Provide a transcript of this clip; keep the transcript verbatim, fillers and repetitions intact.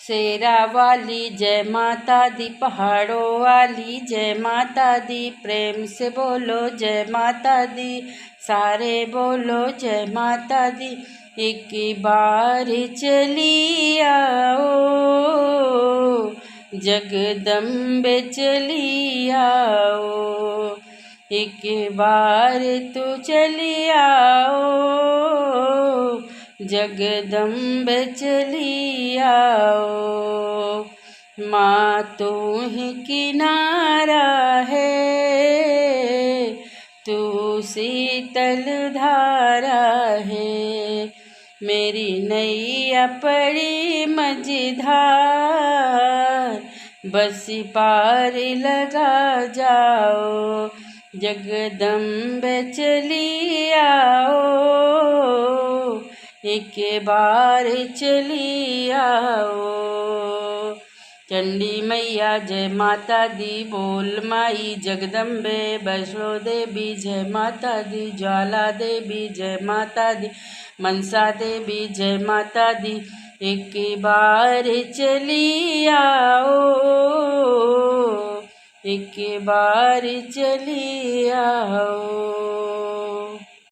शेरा वाली जय माता दी, पहाड़ों वाली जय माता दी, प्रेम से बोलो जय माता दी, सारे बोलो जय माता दी। एक बार चली आओ, जगदम्बे चली आओ, एक बार तू चली आओ, जगदम्बे चली आओ। माँ तू ही किनारा है, तू शीतल धारा है, मेरी नैया पड़ी मझधार, बस पार लगा जाओ, जगदम्बे चली आओ, एक बार चली आओ। चंडी मैया जय माता दी, बोल माई जगदम्बे, वैष्णो देवी जय माता दी, ज्वाला देवी जय माता दी, मनसा देवी जय माता दी। एक बार चली आओ, एक बार चली आओ।